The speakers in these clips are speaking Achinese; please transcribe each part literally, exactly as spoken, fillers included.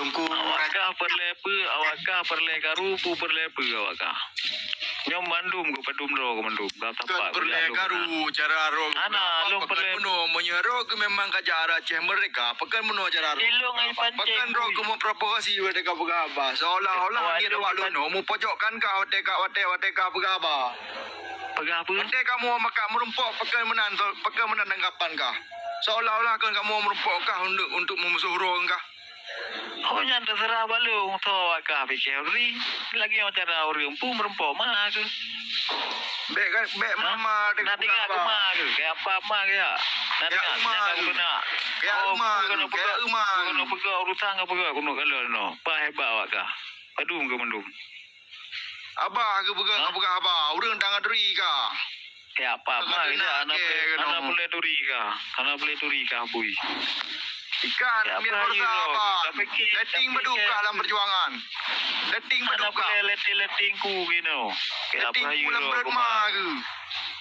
Teungku, awak kah peureulée peue, awak kah peureulée karu, peue peureulée peue awak kah. Nyoe mandum keu padum droe keu mandum. Ka tapak peureulée karu, cara droe. Hana, lôn peureulée. Bunoe meunyoe droe keu memang ka jak arah Aceh merdeka, pakon bunoe cara droe. Ilong ai pancing. Pakon droe keu memprovokasi watée ka peugah haba. Seolah-olah nyan awak lôn mupojokkan kah watée ka, watée, watée ka peugah haba. Peugah peue? Watée kamoe meukat meurumpok, pakon meunan, pakon meunan tanggapan kah. Seolah-olah kon kamoe meurumpok kah untuk, untuk meumusoh droe kah. Oh, nyan teuseurah bak lôn, toh awak kah pike uri. Lagée cara ureuëng pu meurumpok ma keuh. Bék ka, bék ma, ma, na tinggai keu ma keuh, kaya apa ma keuh ya. Na tinggai, jangan guna. Kaya uma keuh, kaya uma keuh. Keunoe peugah urusan ka peugah keunoe kalon noh. Bah hebat awak kah. Padum keu mandum. Abah geupeugah, geupeugah haba, ureuëng tangan turi ka. Ya, apa, ma, hana peureulée turi ka. Hana peureulée turi ka, bui. Ikan, min beursa haba. Leting beudukah lam peujuangan. Leting beudukah. Leting ku gino. Leting ku lam beurot ma geuh.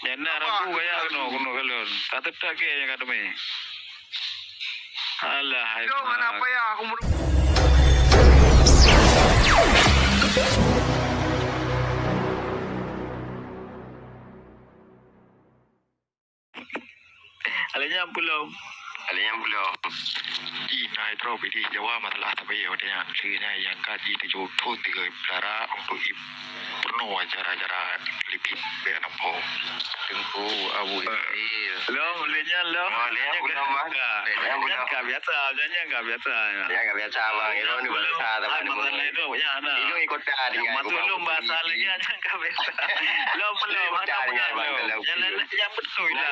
Nyang na rabu kaya keunoe, keunoe kalon. Ka teutap keu nyang ka teumé. Alah, hai. Dong, anak payah aku meru- Alah nyan pulom. Alah nyan pulom. Di na droe pih di Jawa masalah tapi ya, dia nyan. Dia nyan yang kaji tujuh puluh tiga belara untuk Peunoh acara-acara Filipin bèk na po. Teungku Abu Ismail. Lom, lé nyan lom. Oh, lé nyan lom, Bang. Lé nyan lom. Nyan ka biasa, nyan, nyan ka biasa. Nyan ka biasa, Bang. Ilôn ni bahasa, tapi masalah itu, ya, na. Ilôn ikut dah, tinggal ikut lom bahasa lagi, nyan ka biasa. Lom, lom, ada pegang lom. Nyan, nyan betul lah.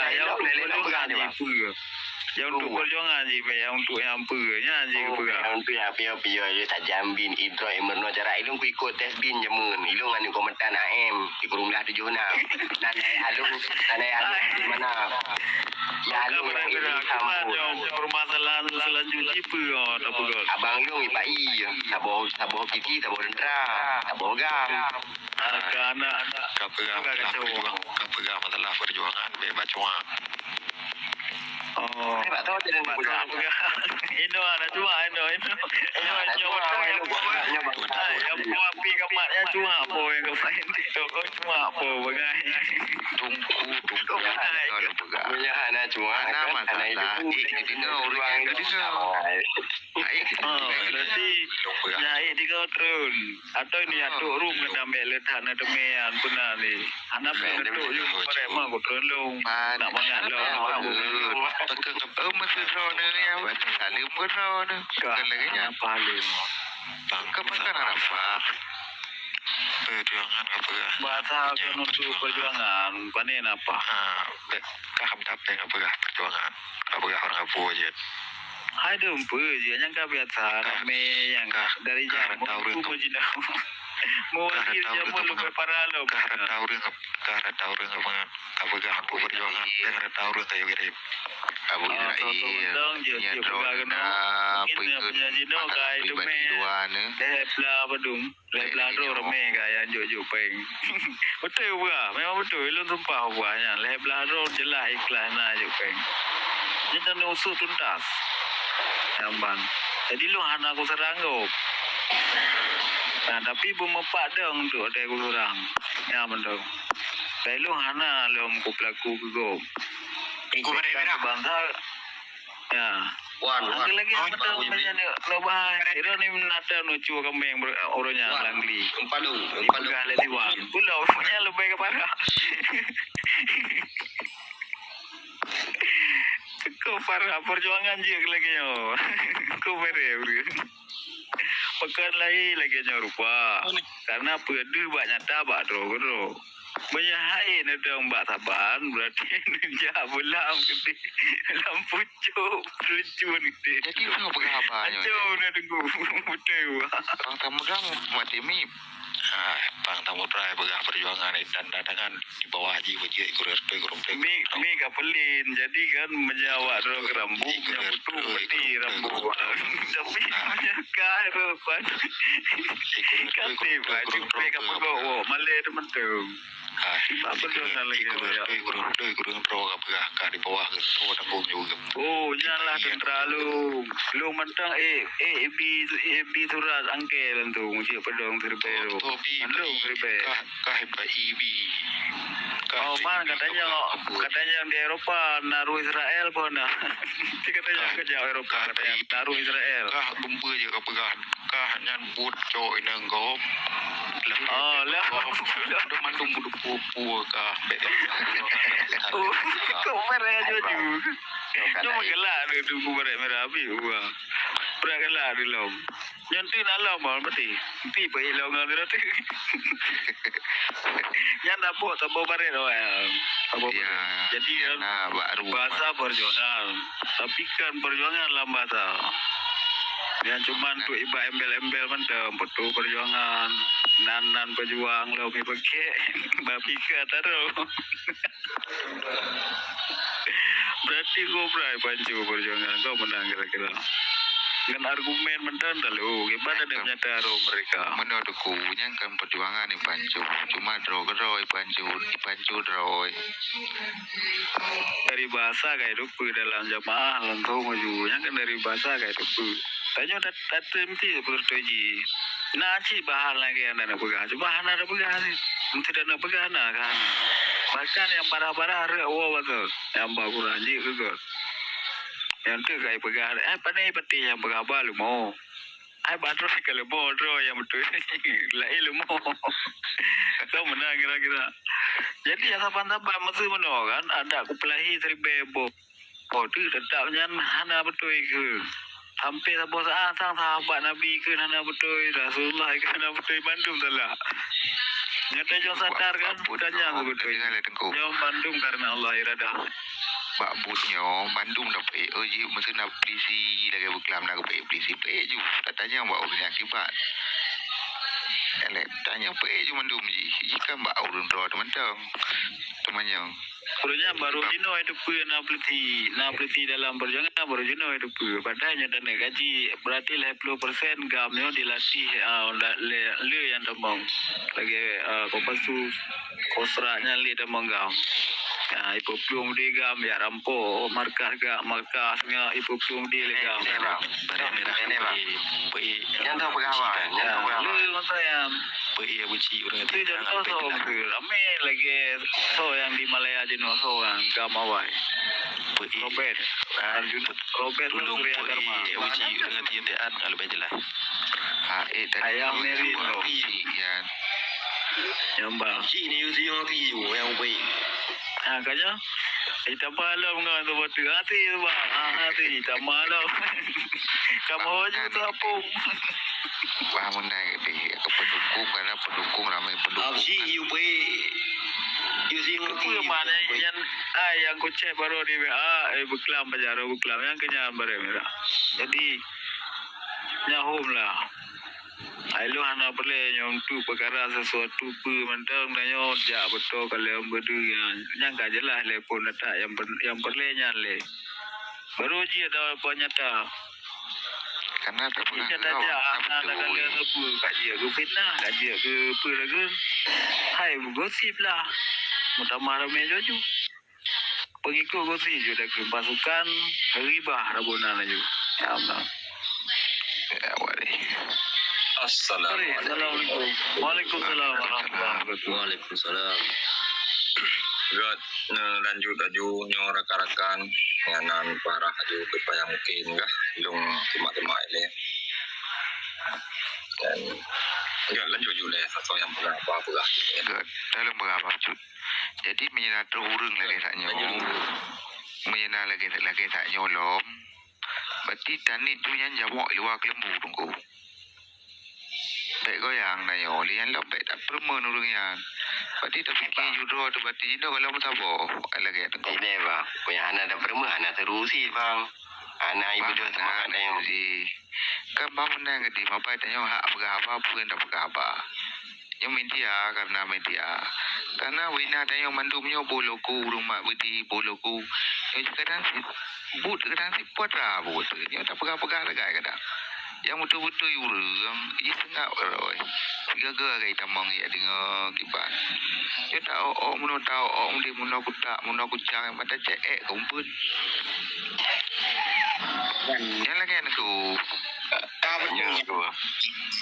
Yang untuk perjuangan je, yang untuk yang apa, nyan je pegang. Untuk yang piye-piye, ya, tajam bin, idroe, imeurno, cara ilôn ku ikut tes bin jameun. Ilôn aneuk komandan A M di Kurumlah tujuh enam. Nan ai alun, nan ai alun di mana? Ya, alun yang ini sambut. Permasalahan selanjutnya apa, ya, tak pegang. Abang Yung ipai, saboh, saboh kiki, saboh tentera, saboh gam. Anak, anak. Ka peugah masalah perjuang-, ka peugah masalah perjuangan, bèk bacuak. Oh. Bèk bacuak, bèk bacuak. Ino ada cuak, ino, ino. Ino ada cuak, ino. Yang buat api kamat, yang cuak apa yang kau main TikTok, kau cuak apa bagai. Tungku, tungku. Kau bagai. Punya anak cuak, anak kan? Masalah, eh, kedengar orang yang kedengar. Ah, berarti nyan ék tiga trön. Atau ni atuk rum keunan bèk le that na teumé nyan peuna ni. Hana pih neutok yum barek ma ku trön lôn. Nak mangat lôn. Pakon, eh, meusidroe ni, ya, saleuem keudroe ni. Bukan lagèe nyan. Apa lé? Pakon, pakon hana pah. Perjuangan ka peugah. Bahasa keunoe tu perjuangan, pane napa? Ah, bèk ka ham tapéng ka peugah perjuangan. Ka peugah orang Abu jeuet. Hai dum peue jeuet, nyang ka biasa ramé nyang dari jameun ku meujinau. Mewakili jameun leubeh parah lom. Ka rata ureueng, ka rata ureueng ka peugah, ka peugah aku perjuangan, ka rata ureueng ka yue kirém. Abu Israel, nyan droe na peugah masalah pribadi dua ni. Lhèe blah padum. Lhèe blah droe ramé ka nyang jok-jok péng. Beutôi peugah, memang beutôi. Lôn sumpah peugah nyan. Lhèe blah droe jeulaih ikhlas na jok péng. Nyan tan usut tuntas. Nyan ban. Jadi lôn hana kuseurang gob. Nah, tapi beumeupat dong untuk watèe kuseurang. Nyan mantong. Tapi lôn hana lom kupeulaku keu gob. Ikutkan keu bansa. Ya. Wan, wan. Angka lagi yang betul punya ni, lo bah. Iro ni menata nucu kambing ber-, orang yang langli. Empadu, empadu. Peugah lagi wan. Pulau punya lebih ke parah. Kau parah perjuangan je lagi nyo. Kau bere bro. Pakon lahé lagèe nyoe rupa. Karena peue deuh bak nyata bak droe keudroe. Meunyoe hai neudong bak saban, berarti neujak beulam keudéh lam pucôk peureucun keudéh. Jadi, soe peugah haba nyoe? Aco na teungku. Beutôi, wah. Bang Samudra maté mip. Ah, Bang Samudra peugah perjuangan dan datangan. Di bawah jih beujeuet gurèe reutôh gurèe peuet. Mi, mi ka peulin. Jadi kan meunyoe awak droe keu rambu, meunyoe beutôi peuti rambu. Tapi meunyoe ka rôh pan. Ka teuh, ka teuh, ka peugok woe, malèe teuma teuh. Ah, Bak beutôi na lagèe gurèe, ya. Doi gurèe, doi gurèe droe ka peugah ka di bawah geuh, tanggong jaweueb. Oh, nyan lah teuntara lôn. Lôn mantong, eh, eh, A B, A B surat angkèe lôn tu, jeuet peudong siribèe lôn. Mandum siribèe. Kah, kah iba A B. Oh, man, katanya, katanya di Eropa na roh Israel pun na. Katanya kerja Eropa, katanya na roh Israel. Kah geumbeu je ka peugah. Kah nyan buet cok inong gob. Lah, oh, lah. Gob. Ada mandum budu pua-pua kah. Bek. Oh, kok parah jujur. Cuma gelak dia tu, kubarek merah habis, wah. Berat gelak dia lom. Nyan tu nak lom, ah, berarti. Nanti baik lom dengan dia tu. Nyan dapur, tabur baret awak. Tabur baret. Ya, jadi, ya, kan, nah, baru bahasa perjuangan. Tapi kan perjuangan lam bahasa. Yang cuman tu iba embel-embel mantong, betul perjuangan. Nan-nan pejuang lom iba kek, babi ke taruh. Berarti kobra pancu perjuangan kau menang kira-kira. Dengan argumen mantong dah lu, gimana dia menyata roh mereka? Menurutku, yang kan perjuangan ni pancu. Cuma droe-droe pancu, pancu droe. Dari bahasa ka idupeue dalam jamaah langsung maju. Nyan kan dari bahasa ka idupeue. Tanyoe dat-, datang mesti seperti ji. Na cit bahan lagèe nyang na peugah. Cuma hana na peugah ni. Mesti na peugah na kan. Bahkan nyang barah-barah rek woe batul. Nyang ba kurang jih keu gèt. Nyang tu ka ipeugah, eh, pandai pati nyang peugah ba leumo. Ai ba droe ka leumo droe nyang beutôi. Laén leumo. Kau menang kira-kira. Jadi, ya, saban-saban meusu meunoe kan, adak kupeulahi siribèe boh. Oh, tu tetap nyan hana beutôi keu. Sampai saboh saat sang sahabat Nabi keu hana beutôi, Rasulullah keu hana beutôi, mandum salah. Nyata jong sadar kan, bukan nyang beutôi. Jong mandum karena Allah iradah. Bak buet nyoe, mandum na peuék. Oh, jih meuseuna polisi lagèe beuklam na geupeuék polisi. Peuék ju, tatanyong bak ureueng nyang akibat. Eleh, tanyong peuék ju mandum jih. Jih kan bak ureueng droe teumantong. Teumanyong. Ureueng nyan baru jinoe teupeue na polisi, na polisi dalam perjuangan baru jinoe teupeue. Padahai nyoe taneuk gaji, berarti lhèe ploh persen GAM nyoe dilatih, ah, lé, lé nyang tamong. Lagèe, ah, Kopassus. Kosra nyan lé tamong GAM. Ha, ipeuplueng di GAM, ya rampok markas GAM, markas nyoe ipeuplueng di lé GAM. Ini, Bang. Ini, Bang. Peuék. Nyan tu peugah awai. Nyan tu peugah awai. Lu masa yang peuék buci urang tu contoh so, ramé lagèe so yang di Malaya jinoe so orang GAM awai. Peuék. Robert. Arjuna. Robert tu Surya Dharma. Peuék buci urang tu yang taat, kalau baik jelas. Ha, eh, tadi ayam tu meri tu. Buci, ya. Nyambang. Cik ni uji yang ki yang baik. Ha, katanya, eh, tambah lah mengawan tu batu. Hati tu, bang. Ha, hati, tambah lah. Kamu aja tu apa? Wah, menang ke pi. Ke pendukung, karena pendukung ramai pendukung. Absi, kan? You baik. You sing. Apa mana yang, ah, yang kocek baru di W A, eh, beklam pajar, beklam. Yang kenyang barang merah. Jadi, nyahom lah. Ai lôn hana peureulèe nyoe untuk peukara sesuatu peue mantong, tanyoe jak beutôi ka lheueh beudeuh nyan. Nyang ka jeulaih lé phon atak nyang per-, nyang peureulèe nyan lé. Baru jeuet dawa nyata. Karena nyata jak hana ka lheueh peue, ka jeuet keu fitnah, ka jeuet keu peue lagèe. Hai, gosip lah. Meutamah ramé juju. Pengikut gosip ju dah keu pasukan ribah rabunan laju. Ya Allah. Ya, wali. Assalamualaikum. Assalamualaikum. Waalaikumsalam warahmatullahi wabarakatuh. Waalaikumsalam. Gèt, eh, lanjut laju nyoe rakan-rakan. Nyan na parah laju keu payah mungkin kah. Lôn semak-semak ilèe. Dan, gèt, lanjut ju lé, sasau nyang peugah apa-apa. Gèt, dalam peugah apa, Cut? Jadi, meunyoe na troh ureueng lagèe that nyoe, meunyoe na lagèe, lagèe that nyoe lom, berarti tanit tu nyan jamok i luwa keuleumbu, Teungku. Bèk goyang na nyoe, lé nyan lom bèk tapeurumeuen ureueng nyan. Berarti tapike judroe tu, berarti jinoe kalau meusaboh, lagèe Teungku. Ini, Bang. Meunyoe hana tapeurumeuen, hana teurusi, Bang. Hana ibeudôh seumangat tanyoe. Kan bang meunang geude, mapai tanyoe hak peugah haba, peue nyang tapeugah haba. Nyoe media, karena media. Karena wina tanyoe mandum nyoe boh loko, ureueng mak beudi boh loko. Nyoe kadang si, buet kadang si putra buet. Nyoe tapeugah-peugah sagai kadang. Nyang beutôi-beutôi ureueng, jih seungab roh. Sigaga lagèe tamong jak deungö kiban. Nyoe ta-ok-ok, meunoe ta-ok-ok, meunoe kutak, meunoe kucang, mata cek ék keumpet. Nyang lagèe nyan tu. Ka beutôi.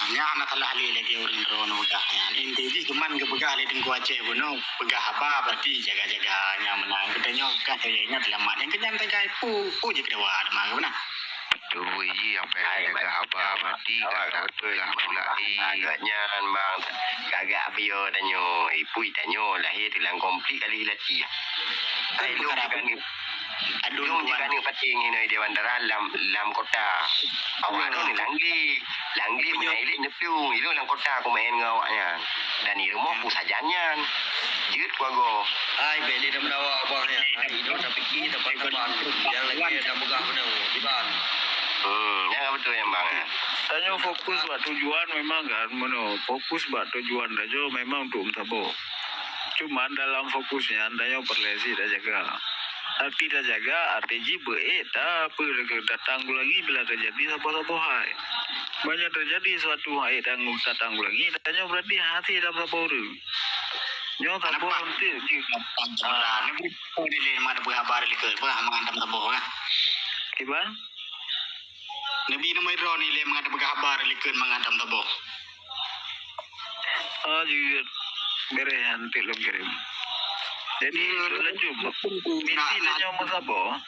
Nyan na salah lé lagèe ureueng droeneuh peugah nyan. Inti jih keuman geupeugah lé Teungku Aceh bunoe, peugah haba berarti jaga-jaga nyang meunan. Geutanyoe ka kaya ingat selamat. Nyang keunyan tagai pu, pu jih keudua teuma geuh meunan. Beutôi, jih nyang payah jaga haba berarti ka beutôi. Peugah pula, eh. Agak nyan, bang. Kagak api yo tanyoe, ipui tanyoe lahé teulang konflik kali lati. Hai, lu Adun Lôn tuan. Jikaneuk paténg inoe di bandara lam, lam kota. Awak tu ni langgeng. Langgeng meunan ilek neuplueng. Ilôn lam kota kumaén ngon awak nyan. Dan di rumoh kusajan nyan. Jeuet kuagoe. Hai, bèk lé tameudawa abah nyan. Hai, inoe tapike, tapan-tapan. Nyang lagèe tapeugah meunan, Iban. Hmm, nyang beutôi nyan, Bang, ya. Tanyoe fokus bak tujuan memang kan, meunoe. Fokus bak tujuan tanyoe memang untuk meusaboh. Cuman dalam fokus nyan, tanyoe peureulèe sit tajaga. Arti tajaga, arti jih beuék ta-, peue, tatanggulangi bila teujadi saboh-saboh hai. Meunyoe teujadi suatu hai tanggung-, tatanggulangi, tanyoe berarti hase lam saboh ureueng. Nyoe saboh. Kenapa? Untuk di-, ah. Neubri, oh, di lé, mana peue haba likot, peue mangat tam saboh, kan? Kiban? Neubri nama droeneuh ilèe mangat peugah haba likot mangat tam saboh. Oh, jeuet. Beureh nyan, teuk lôn kirém. Jadi, iya, lôn lanjut. Misi tanyoe meusaboh.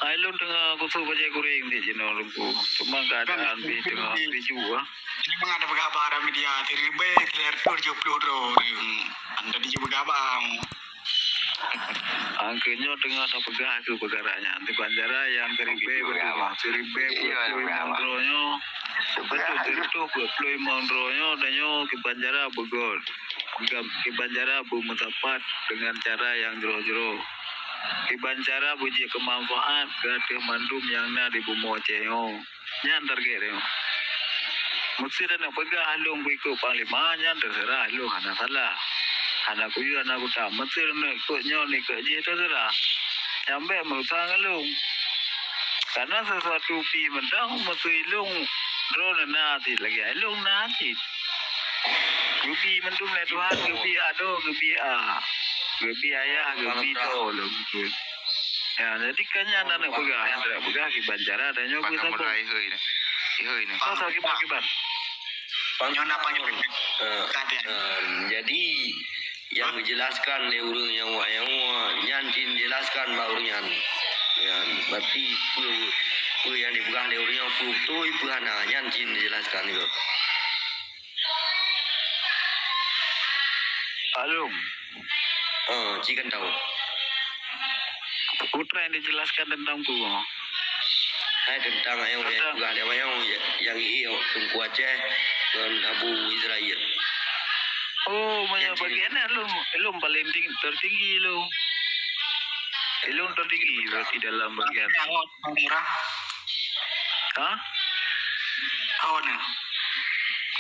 Hai, lôn teungoh kusôk bajèe guréng di jinoe, Teungku. Cuma keadaan pih teungoh biju, ah. Memang ada peugah haba dalam media, siribèe tiga ratus tujuh puluh droe. Hmm. Anda di peugah haba. Angkeunyoe teungoh tapeugah keu peukara nyan, di bandara nyang keuribèe beutôi, siribèe peuet ploh limong droe nyoe, beutôi, siribèe peuet ploh limong droe nyoe, tanyoe keu bandara beugöt, keu bandara beumeusapat deungon cara nyang jroh-jroh, keu bandara beujeuet keu manfaat keu ateueh mandum nyang na di bumoe Aceh nyoe. Nyan target nyoe. Meusé taneuk peugah lôn kuikot panglima, nyan teuseurah lôn, hana salah. Hana kuyue, hana kutam. Meusé taneuk ikot nyoe, ikot jih, teuseurah. Nyan bèk meurusan ngon lôn. Karena sesuatu pih mantong meusé lôn droeneuh na cit lagèe lôn na cit. Geubi mandum lé Tuhan, geubi adoe, geubi a, geubi ayah, geubi droe lôn. Ya, jadi kan nyan aneuk peugah, aneuk peugah kiban cara tanyoe peusaboh. Ihôi ni. Ihôi ni. Soe, soe kiban, kiban? Pang-, eh, eh, jadi, nyang geujelaskan lé ureueng nyang wak, nyang wak, nyan cit jelaskan bak ureueng nyan. Ya, berarti peue, peue nyang dipeugah lé ureueng nyan, peue beutôi, peue hana, nyan cit jelaskan nyoe. Alung. Ah, ci kan tahu. Putra yang dijelaskan tentang tu. Hai, tentang ayong yang peugah lé ayong, ya, yang i, Teungku Aceh ngon Abu Israel. Oh, banyak bagian ni, lôn, lôn paling ting-, tertinggi lôn. Lôn tertinggi berarti dalam bagian. Ha?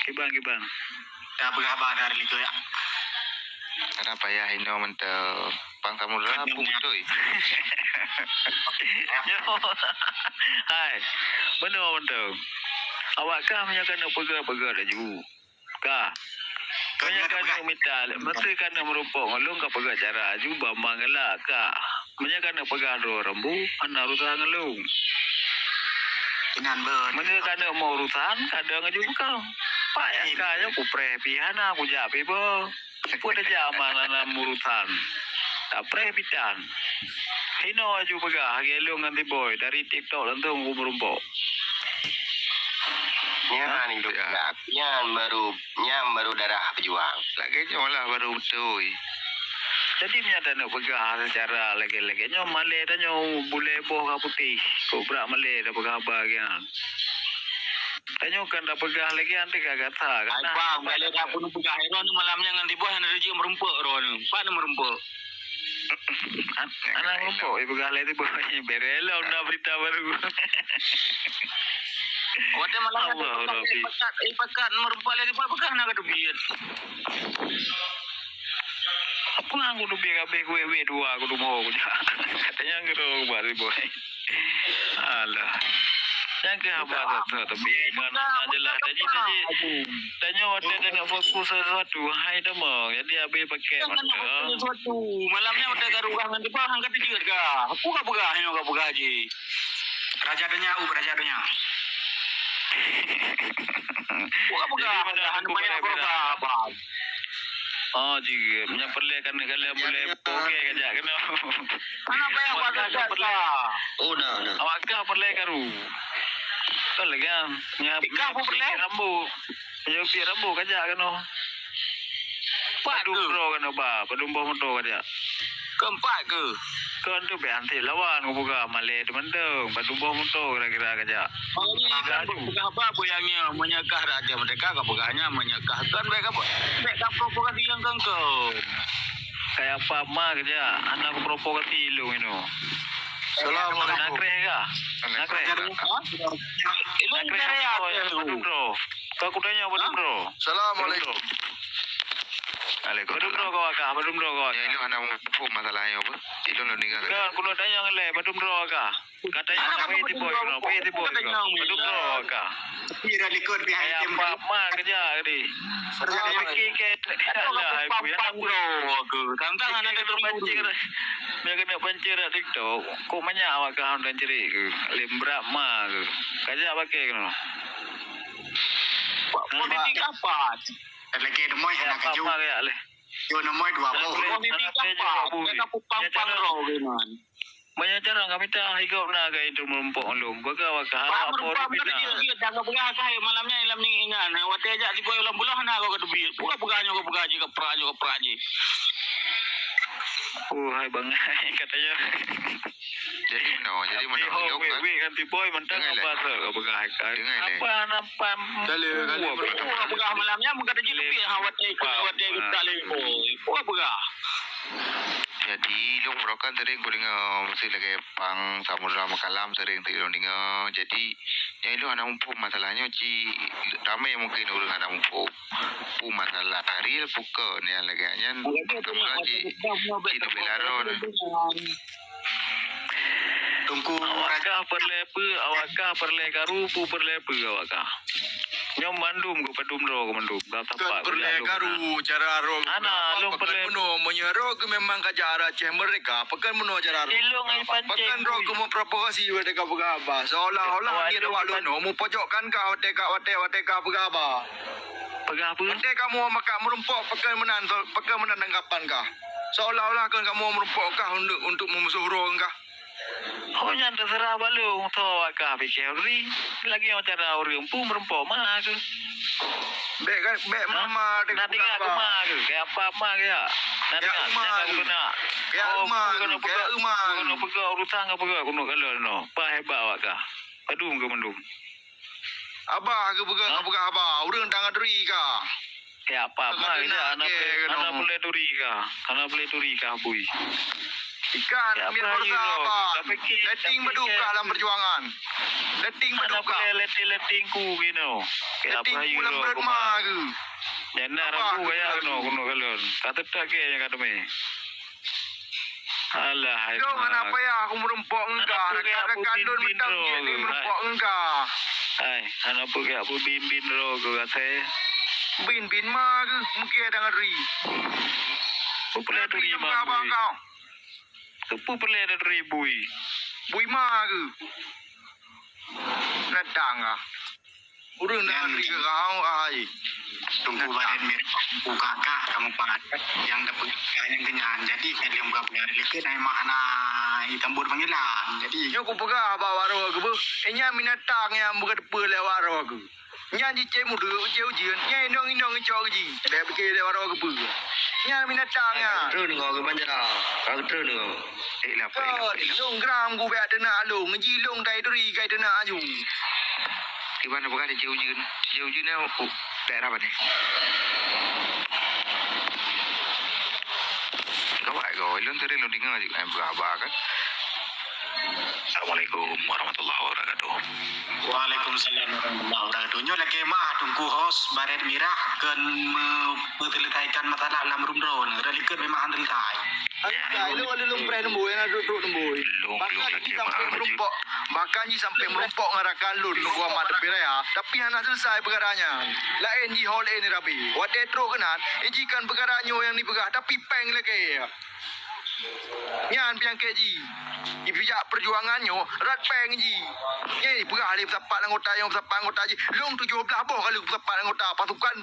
Kiban, kiban. Dah berapa hari itu ya? Kenapa ya, ino mantap. Pang samudra pun beutôi. Hai, beuna mantap. Awak kah meunyoe keuneuk peugah-peugah laju. Ka. Meunyoe ka neuk mita, meusé ka neuk meurumpok ngon lôn ka peugah cara aju bak manggala ka. Meunyoe ka neuk peugah droe rambu, hana urusan ngon lôn. Inan beuh. Meunyoe ka neuk meu urusan, kadang aju bukang. Pak nyang ka nyoe kupreh pih hana, kujak pih beuh. Peue tajak ma na, na urusan. Tapreh pih tan. Hino aju peugah lagèe lôn ngon Tiboy dari TikTok langsung ku meurumpok. Nyan, nyan baru, nyan baru darah pejuang. Lagèe nyoe lah baru beutôi. Jadi, meunyoe taneuk peugah secara lagèe-lagèe nyoe, malèe tanyoe bulèe boh ka putéh. Kok brat malèe tapeugah haba lagèe nyan. Tanyoe kan tapeugah lagèe nyan teuka gata, kan? Ai, bang, malèe dak pun peugah, droeneuh malam nyan ngon Tiboy hana jeuet meurumpok droeneuh. Pat meurumpok? An-, anak meurumpok, eh, peugah lé Tiboy. Bereh lom na berita baru. Watèe malam Allah, Rabbi. Pakat, eh, pakat meurumpok lé Tiboy, peugah na ka teubiet. Apa ngan kudu biar habéh kuwéh-wéh dua kudu moho kujak. Katanya ngeurok bak Tiboy. Alah. Nyang keuh haba satu, tapi mana jelas. Jadi, jadi, tanyoe watèe teuka fokus sesuatu, hai teuma. Jadi, habéh pakai mata. Malam nyoe watèe ka rugah ngon teupah, han ka teujeuet ka. Peue ka peugah nyoe ka peugah jih. Raja donya, uh, raja donya. Peue ka peugah, jadi, mana hana aku banyak peugah, apa? Oh, jeuet. Meunyoe peureulèe kan, kalian boleh pakai kajak keunoe. Hana payah pakai kajak. Oh, nah, nah. Awak kah peureulèe karu. Kan lagèe nyan. Ikah pun peureulèe? Rambu. Nyoe piek rambu kajak keunoe. Padum droe keunoe ba, padum boh moto kajak. Keumpat keuh? Kon tu bèk anseb lawan, kupeugah malèe teumantong. Padum boh moto kira-kira kajak. Oh, ini kan bukan apa-apa yang nyoe, meunyoe kah Raja Merdeka, ka peugah nyan, meunyoe kah kan, bèk ka, bèk ka provokasi nyang keu-keu. Kaya apa ma kajak, hana kuprovokasi ilôn inoe. Assalamualaikum. Nakreh kah? Nakreh. Ilôn nakreh apa ya, padum droe. Kau kutanya padum droe. Assalamualaikum. Waalaikumsalam. Padum droe kau akah, padum droe kau akah. Ya, ilôn hana muphom masalah nyoe apa. Ilôn lôn dengar. Kan, kutanya ngon lé, padum droe akah. Katanya, apa itu boy, apa itu boy, padum droe akah. Tapi dah likot pihak. Kaya apa ma kajak tadi. Saya fikir ke, alah, ibu yang aku. Tantang anak dia pancing. Dia kena pancing kat TikTok. Kok banyak awak kah orang cerik ke? Lem berat ma ke? Kajak pakai kena. Politik apa? Lagi ada moi anak kejut. Apa ma kajak leh? Yo nama dua boh. Politik apa? Dia tak pupang-pang roh ke man. Banyak cara kami tak hidup nak ke itu merumpok lom. Bagaimana kah? Apa merumpok dia nak? Dia dah peugah kah malam ni lam ni ingat. Watèe jak tiba ulang bulan nak kau kedebil. Bukan peugah nyoe, kau peugah je, kau perak je, kau perak je. Oh, hai bang, katanya. Jadi mana? Jadi mana? Tapi ho, weh, weh, ganti boy, mentang apa tu? Kau peugah kan? Apa nampak? Kali, kali. Bukan peugah malam ni, bukan jadi lebih. Hawat ikut, hawat ikut tak lagi boy. Bukan peugah. Jadi, ilôn barokan sering kudeungoe, meusti lagèe pang Samudra Makalam sering ilôn deungoe. Jadi, nyan ilôn hana muphom masalah nyoe, ci ramé mungken ureueng hana muphom. Peue masalah real, peue kon nyang lagèe nyan. Mula-mula ci, ci neubilaron. Teungku Raja. Awak kah peureulèe peue, awak kah peureulèe karu, peue peureulèe peue awak kah. Nyoe mandum keu padum droe keu mandum. Kon peureulèe karu cara roh. Hana, lôn peureulèe. Bunoe meunyoe roh keu memang ka jak arah Aceh Merdeka, pakon bunoe cara roh. Pakon roh keu meuprovokasi watèe ka peugah haba. Seolah-olah nyan awak lôn mupojokkan kah watèe ka, watèe, watèe ka peugah haba. Peugah apa? Watèe kamoe meukat meurumpok, pakon meunan, pakon meunan tanggapan kah. Seolah-olah kon kamoe meurumpok kah untuk, untuk meumusoh roh kah. Oh, nyan teuseurah bak lôn, soe awak kah pike uri. Lagèe macam na ureueng pun meureumpok ma keuh. Bèk ka, bèk mama dek. Na tinggal ma keuh, kaya apa ma keuh ya? Na tinggal, jangan guna. Kaya ma keuh, kaya ma keuh. Kena peugah urusan, kena peugah keunoe kalon no. Bah hebat awak kah. Padum keuh mandum. Abah geupeugah, geupeugah abah, ureueng tangan duri ka. Ya, apa, apa, hana boleh, hana boleh duri ka. Hana boleh duri ka, bui. Ikan, ya, mirip apa, abah. Leting beduk ka dalam perjuangan. Leting beduk ka. Hana boleh leting-leting ku gino. Leting ku dalam perut ma ke. Nyana rabu kaya kena, kena kalon. Kata tak ke yang kata meh. Alah, hai. Dong, hana payah aku meurumpok engka. Rakan-rakan lôn mantong jeuet ni meurumpok engka. Hai, hana peugah aku bin-bin droe keu asai. Bin-bin ma keuh, mungkin ada ngeri. Peue peureulèe turi ma bui. Peue peureulèe turi bui. Bui ma keuh. Nadang ah. Ureueng na di kau ai. Tunggu badan mirah buka kah kamu pahat yang dapat kah yang kenyang. Jadi kalian buka benar lagi naik makna hitam bud panggilan. Jadi nyoe kupeugah bak waroe keuh, eh, nyan binatang nyang buka teupeu lé waroe keuh. Nyan jicé mudeuk, jicé ujeuen, nyan inong-inong icok ji. Bèk pike lé waroe keuh. Nyan binatang nyan. Treun ngon keuh banjara. Ka treun ngon. Eh, lah, eh, lah, eh, lah. Lôn gram ku bèk teunak lôn, ji lôn kai turi, kai teunak aju. Di mana bukan di Jeujeun? Jeujeun ni, oh, daerah mana? Kawai kau, ilôn sering lôn dengar je, eh, berapa kan? Assalamualaikum warahmatullahi wabarakatuh. Waalaikumsalam warahmatullahi wabarakatuh. Nyoe lakèe meu'ah Teungku host Baret Mirah keu me-, meuseuleusaikan masalah lam room drone. Rot likot memang han seuleusai. Hai, lôn, lôn preh leumbôi, hana trok-trok leumbôi. Bahkan jih sampai meurumpok, bahkan jih sampai meurumpok ngon rakan lôn, Teungku Ahmad Teupeu Raya, tapi hana selesai peukara nyan. Laén jih ho laén rabe. Watèe trok keunan, jih kan peukara nyoe nyang jipeugah, tapi péng lakèe. Nyan peunyakét jih. Jipijak peujuangan nyoe, rot péng jih. Nyan jipeugah lé peusapat anggota nyang peusapat anggota jih. Lôn tujoh blaih boh kali peusapat anggota pasukan,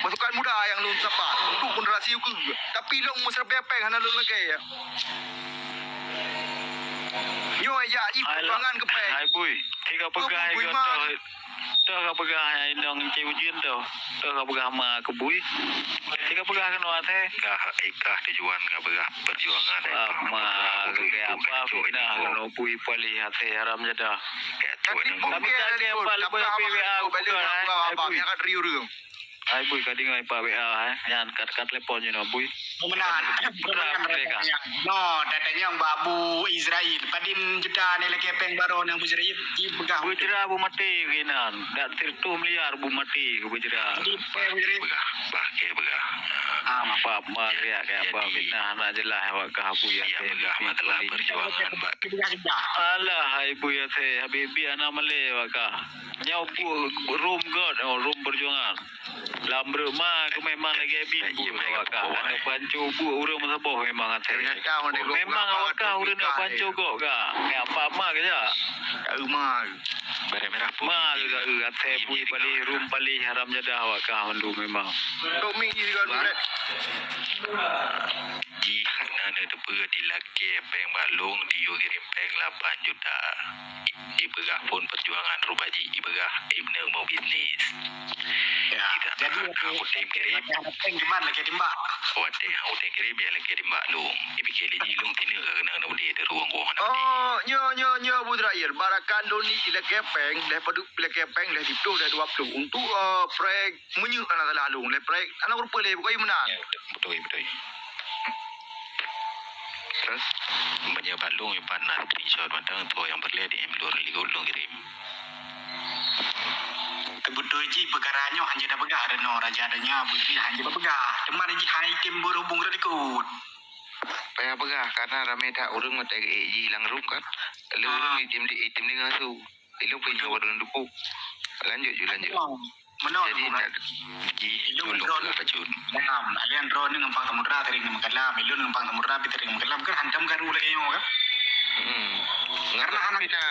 pasukan muda nyang lôn sapat untuk generasi ukeue. Tapi lôn meuseureubai péng hana lôn lakèe. Nyoe jak jih peujuangan keu péng. Hai Bui, tiga peugah Bui, Bui, man. Toh ka peugah hai inong Encik Ujin toh. Toh ka peugah ma keu Bui. Tiga peugah keunoe asèe. Kah ikah tujuan ka peugah perjuangan. Ah, ma keu apa fitnah keunoe Bui paléh asèe haram jadah. Tapi tak ada apa leubeh api W A buka, eh, Bui. Hai Bui, ka deungoe Pak W A, eh. Nyan kat-kat telepon jinoe Bui. Pemenang. Putra Merdeka. No, datang nyang bak Abu Israel. Padin juta ni lagi peng baru nang Abu Israel. Di pegang. Bujra bu mati keunan. Dak siratuh miliar bu mati ke Bujra. Pegang. Bah, ke pegang. Ah, apa, apa, ya, ke apa, fitnah, nak jelas awak ke Abu ya. Ya, pegang, masalah perjuangan, Pak. Alah, hai Abu ya, saya, Habib, anak malé awak ke. Nyoe bu-, rum göt, oh, rum perjuangan. Lam breueh ma keuh memang lagèe bin bu awak kah. Aneuk panco bu ureueng meusaboh memang asèe. Memang awak kah ureueng neuk panco gok kah. Nyan pat ma keuh jak. Ma keuh ka eu asèe bui paléh rum paléh haram jadah awak kah mandum memang. Jih na neuteupeue dilakèe péng bak lôn, diyue kirém péng lapan juta. Ipeugah phon perjuangan rupa jih ipeugah imeuneu meubisnis. Ya, jadi hang utém kirém. Watèe hang utém kirém ya lakèe timbak lôn. Ipike lé jih lôn tineuk ka keuneuk na udé di ruweueng woh. Oh, nyoe, nyoe, nyoe, Abu Israel. Barakan lôn ni ilakèe péng, lhèe padub ilakèe péng, lhèe siplôh, lhèe dua plôh. Untuk, eh, prek meunyeuk hana salah lôn. Lhèe prek, hana rupa lé, pokok meunan. Ya, beutôi, beutôi. Terus, meunyoe bak lôn, iban na screenshot mantong, peue nyang peureulèe di M dua likot lôn kirém. Teubeutôi jih peukara nyoe hana jipeugah, Reno Raja Donya Abu Idris hana jipeugah. Teuma jih hai tem berhubung rot likot. Payah peugah, karena ramé that ureueng meutai geuék jih lam rum kan. Lé ureueng item di, item di ngasuh. Ilôn pih nyoe ureueng dukung. Lanjut ju, lanjut. Meunoe. Jadi, nak jih ilôn julung droe lah bacut. Nah, alian droe ni gampang samudra sering meukalam, ilôn gampang samudra pih sering meukalam, kan hantom karu lagèe nyoe kan? Hmm. Karena hana pina.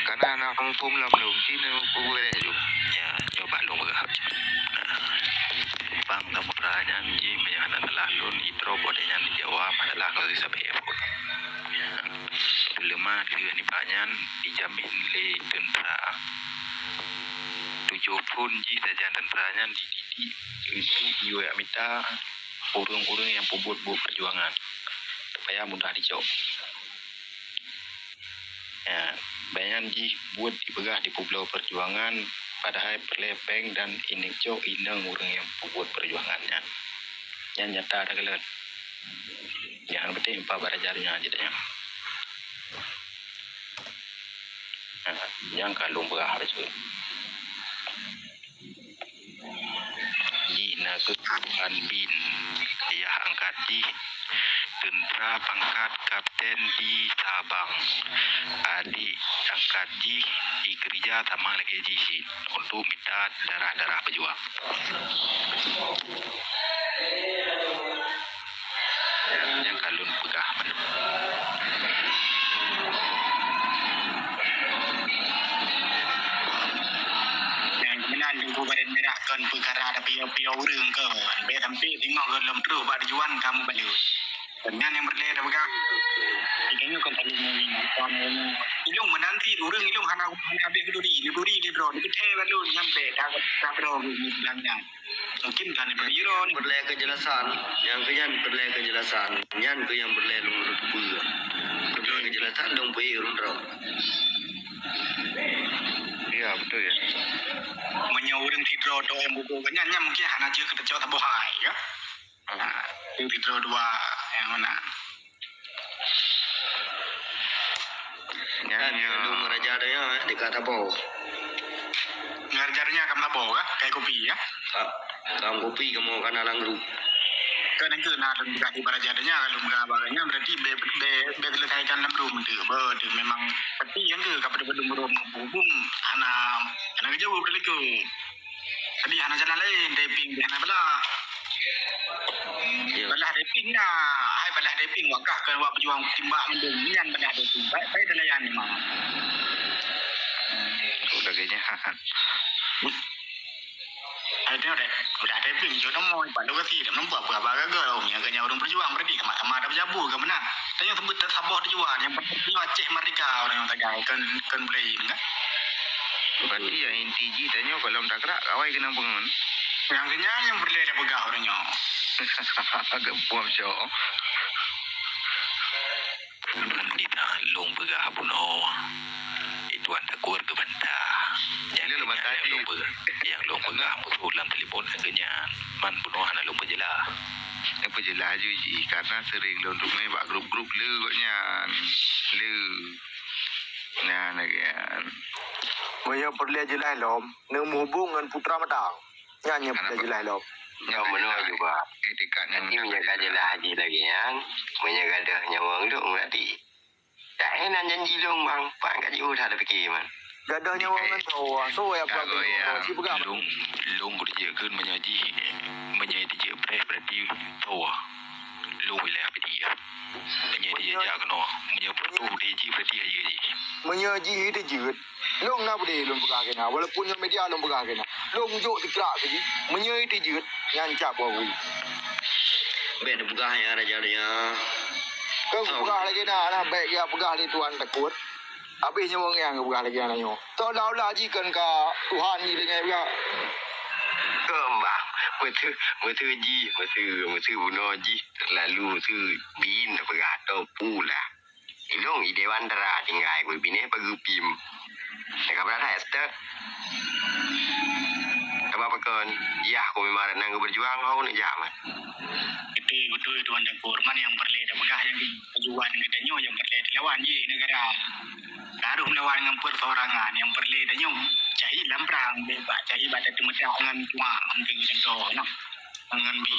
Karena hana phom-phom lom lôn, sini buku rek ju. Ya, coba lôn peugah. Bang samudra nyan jih meunyo hana salah lôn, idroe boh nyan di Jawa, masalah kau sabé. Peuleumah lheueh nibak nyan dijamin lé teuntra. Tujoh phon jih sajan teuntra nyan dididik untuk yue mita ureueng-ureueng nyang peubuet buet peujuangan supaya mudah dicok. Ya, banyak jih buet dipeugah dipeubloe peujuangan, padahai peureulèe péng dan ineuk cok inong ureueng nyang peubuet peujuangan nyan. Nyan nyata that keulôn. Nyang penting empat baraja donya jih tanyoe. Ha, nyang ka lôn peugah bacut. Jih na kheueh Tuhan bin, yah angkat jih teuntra pangkat kapten di Sabang. Adik angkat jih dikeurija sama lagèe jih cit untuk mita darah-darah peujuang. Nyang ka lôn peugah mandum. Nyang meunan Teungku Badan Mirah kon peukara tapiôh-piôh ureueng kon. Bèk sampai singoh gohlom troh bak tujuan kamoe baleue. Nyan nyang peureulèe tapeugah. Geutanyoe kon saléng ngieng. Ilôn meunan cit, ureueng ilôn hana, hana habéh keuduri. Keuduri di droe, dikeudeh bak lôn nyan bèk ta-, tabroe nyan. Mungkin kan nyang peureulèe keujelasan, nyang keu nyan peureulèe keujelasan. Nyan keuh nyang peureulèe lôn teupeue. Peureulèe keujelasan lôn peue ureueng droe. Ya, beutôi ya. Meunyoe ureueng sidroe teuh nyang buku nyan, nyan mungkin hana jeuet keu teucok saboh hai, ya. Nah, ureueng sidroe dua nyang mana? Nyan, nyan, nyan. Ngon raja donya, eh, dekat saboh. Ngon raja donya kamoe saboh kah? Kai kopi, ya? Ha, kamoe kopi, kamoe kana lam grup. Kan nyang keu na lôn peugah di baraja donya, kalau peugah baraja berarti be, be, be selesaikan lam rum tu. Betul, memang pasti nyang keu kapada belum rum menghubung anak, anak jauh dari tu. Jadi hana jalan lain, taiping di hana belah. Ya. Belah taiping na, hai belah taiping wakah ke awak pejuang timbak mendung nyan belah taiping. Baik, baik, telayan memang. Udah kayaknya. Hai tengok deh, udah taiping jok nomor, bak lokasi dah nampak apa gagal. Oh, yang kena orang pejuang berarti sama-sama ada berjabu ke menang. Tanya sebut tak sabar tujuan yang penting Aceh merdeka orang yang tagai kan kan boleh kan. Berarti yang inti ji tanya kalau tak gerak awai kena bangun. Yang kenyang yang boleh dah pegang orang nyo. Agak buam syok. Di tahan long peugah bunoe. Tuan Takur geubantah. Nyang lôn bantah nyang lôn peugah, nyang lôn peugah musoh lam telepon lagèe nyan. Man bunoe hana lôn peujeulaih. Nyang peujeulaih ju jih, karena sering lôn teumé bak grup-grup le gobnyan. Le. Nyan lagèe nyan. Meunyoe peureulèe jeulaih lom, neuk meuhubong ngon Putra Matang. Nyan nyang peureulèe jeulaih lom. Nyan meunoe juga. Nanti meunyoe ka jeulaih jih lagèe nyan, meunyoe gadoh nyawöng duek meurati. Dak éh nan janji lôn bang, pat ka jiôh that pike man. Gadoh nyawa ngon toh, so ya peugah lôn, lôn kudu jeuet kheun meunyoe jih, meunyoe jijeuet preh berarti toh. Lôn wilayah piti ya. Meunyoe jijak keunoe, meunyoe putôh di jih berarti ayeue jih. Meunyoe jih itu jeuet, lôn na beudé lôn peugah kena, walaupun nyoe media lôn peugah kena. Lôn jok sikrak keu jih, meunyoe itu jeuet, nyan cap bak bui. Bèk neupeugah ya raja-raja. Kau peugah lagi na, nah bèk ya peugah lé Tuhan takut. Habis nyoe wong nyang peugah lagi na nyoe. Seolah-olah jih kan ka Tuhan jih dengan peugah. Kembang, betul, betul jih, betul, betul bunoe jih terlalu betul bin peugah atau pula. Ilong i dewan dara tinggai kui bineh pagupim. Teka berat hai stek. Taba pakon, yah ku memang nang berjuang hau nak jaman. Betul, betul Tuan Dangku. Hormat nyang peureulèe tapeugah nyang kejuan geutanyoe nyang peureulèe dilawan jih neugara. Harôh meulawan ngon peusorangan nyang peureulèe tanyoe cahit lam prang, bèk bak cahit bak tateumeudah ngon tuha, ngon keu contoh, nah. Ngon bi.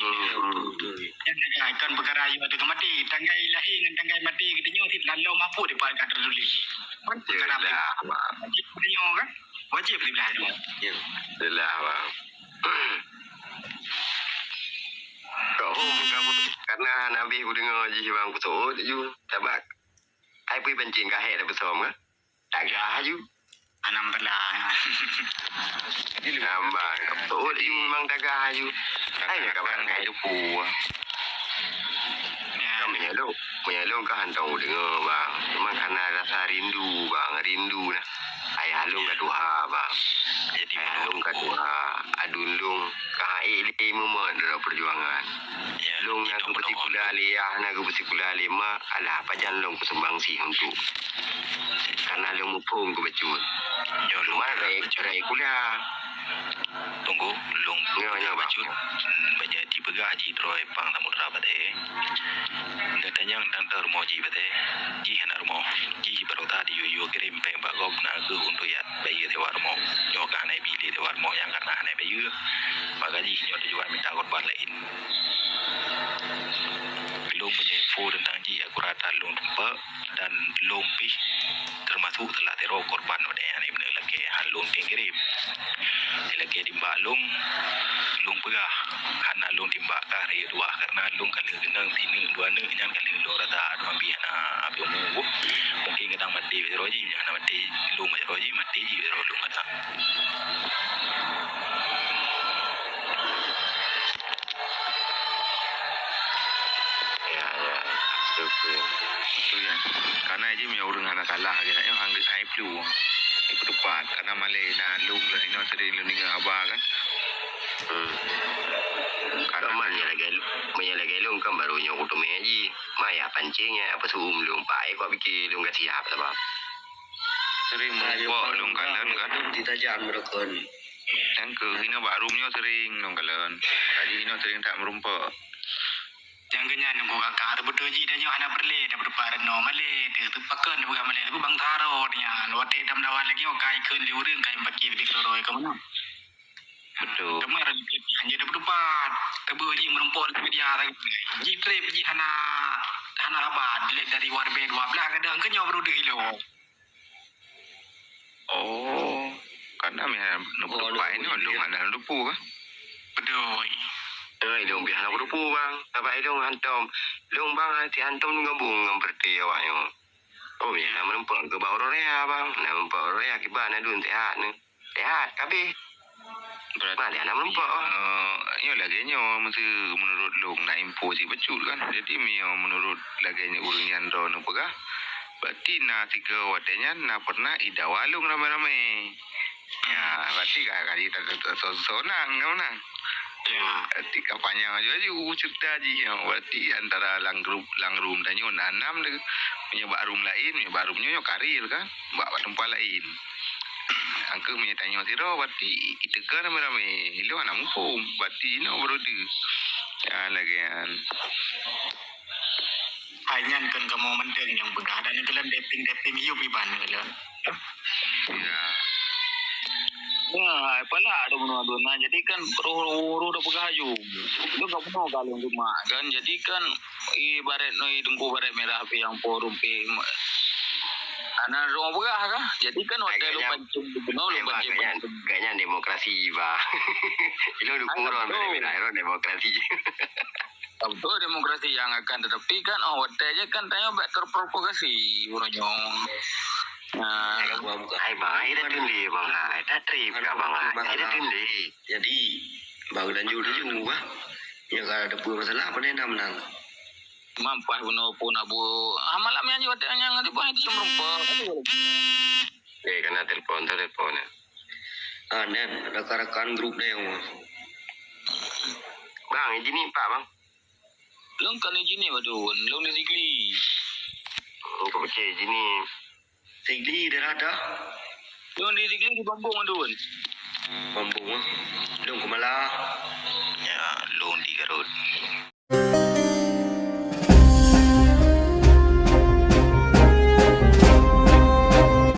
Nyan neugah kon peukara yue ateueh maté, tanggai lahé ngon tanggai maté geutanyoe cit lam Lauh Mahfuz dipat ka teutuléh. Kon peukara wajéb geutanyoe kan? Wajéb dibeulaih nyoe. Jeulaih, bang. Kok hom kamoe, karena hana habéh kudeungoe jih bang, kuseuôt ju. Sabab ai pih pancing kahé dah beusôm ka. Tagah ju. Anam belah. Nambah. Keupeue ju memang tagah ju. Ai ka bang kai lupu. Ka meunyoe lôn, meunyoe lôn ka hantom kudeungoe bang. Memang kana rasa rindu bang, rindu nah. Ayah lôn ka tuha bang. Jadi ayah lôn ka tuha. Adun lôn ka hai lé mumat dalam perjuangan. Lôn na keu sikula lé yah, na keu sikula lé mak, alah pajan lôn kusumbang sih untuk. Karena lôn muphom keu bacut. Nyoe lôn rai, rai kuliah. Tunggu, lôn nyoe, nyoe bacut. Bacut. Meunyoe jipeugah jih droe pang samudra batée. Nyoe tanyong tante rumoh jih batée. Jih hana rumoh. Jih baroe that yue-yue kirém péng bak gob na geuh untuk ya bayeue sewa rumoh. Nyoe ka hana ibi lé sewa rumoh nyang karena hana bayeue. Maka jih nyoe tujuan minta korban laén. Lôn meunyoe info teuntang jih akurat that lôn tumpek dan lôn pih teumasuk salah sidroe korban wadée nyan iéleumé lakée han lôn tengkirim. Lakée timbak lôn, lôn peugah hana lôn timbak kah rayeuk dua karena lôn ka lheueh keunong sineuk dua neuk nyan ka lheueh lôn rasa dua bih hana habéh umu. Mungkin kadang maté sidroe jih, hana maté lôn sidroe jih, maté jih sidroe lôn kadang. Ya, ya. Betul, betul. Betul, ya. Karena jih meunyoe ureueng hana salah, kena nyoe anggeuet hai plu. Ipeutupat, karena malée na lôn lôn ingat sering lôn ingat haba kan. Hmm. Karena meunyoe lagée, meunyoe lagée lôn kan baru nyoe kuteumé jih. Ma ya pancing ya, apa suum lôn pai kok pikir lôn ka siap sabab. Sering meureumpok lôn kalon kan. Lôn ditajam rukun. Nyang keu hinoe bak rum nyoe sering lôn kalon. Jadi hinoe sering that meureumpok. Nyang keu nyan nunggu kakak teubeutôi jih dan nyoe hana peureulée dapeurupa reunoe malée teuh pakon teupeugah malée teupeue bangsa rot nyan watée tam dawan lagée nyoe kai kheun lé ureueng kai baki leubeh keudroe-droe keu meunan. Betul. Teuma hanya ada berdebat. Tebu jih meureumpok di media lagi. Jih trip jih hana, hana haba. Dilihat dari warbe dua belas kadang ke nyoe baru dua kilo. Oh, karena mih hana berdebat ini, lôn hana berdebat kan? Betul. Eh, lôn pih hana berdebat, bang. Sabab lôn hantom. Lôn, bang, hati hantom gabung ngon partai awak nyoe. Oh, ya, na meureumpok keu bak uroe raya, bang. Na meureumpok uroe raya, kiban na dun sehat ni. Sehat, kabeh. Berarti, bang, na meureumpok, bang. Eh, nyoe lagèe nyoe, mesti menurut lôn na info si bacut kan. Jadi, meunyoe menurut lagèe nyoe ureueng nyan droeneuh peugah, berarti na sigoe watèe nyan na pernah ida walong ramé-ramé. Ya, berarti ka, ka, ka, ka, sonang, ka meunan. Ya. Berarti ka panyang aju-aju cerita jih, ya. Berarti antara lam grup, lam room tanyoe na enam deh. Meunyoe bak room laén, meunyoe bak room nyoe, nyoe karir kan, bak, bak teumpat laén. Angkeu meunyoe tanyoe sidroe, berarti iteuka ramé-ramé. Ilôn hana muphom, berarti inoe baroe deuh. Ya, lagèe nyan. Hai nyan kon kamoe mantong nyang peugah, dan keulan deping-deping yub iban keulan. Ya. Ya, apalah ada bunoe dua na. Jadi kan roh-roh dah peugah aju. Lu enggak bunoe kalau rumah kan. Jadi kan ibarat noi dengku barat merah pi yang forum pi. Ana roh peugah kah? Jadi kan waktu lu pancing di bunoe, lu pancing. Agaknya, agaknya demokrasi, bah. Lu dukung roh merah, roh demokrasi. Betul demokrasi yang akan, tetapi kan, oh, watèe je kan tanyoe bak terprovokasi, uroe nyoe. Nah. Hai, bang, hai, dah tundé, bang, hai, dah trip kah, bang, hai, dah tundé. Jadi, bang, lanjut dulu, bah. Ya, kalau ada pun masalah, apa dia nak menang? Mampah bunoe pun abu. Ah, malam yang juga tanya ngan tipu hati merumpok. Eh, kena telepon, telepon. Ah, Nen, rakan-rakan grup deh, bang. Bang, izin ni, Pak, bang. Lôn kan izin ni, Badun. Lôn di Sigli. Engkau percaya izin ni. Sigli daerah dah? Lôn di Sigli di Bambong, Badun. Bambong, ah. Lôn Keumala. Ya, lôn di Garut.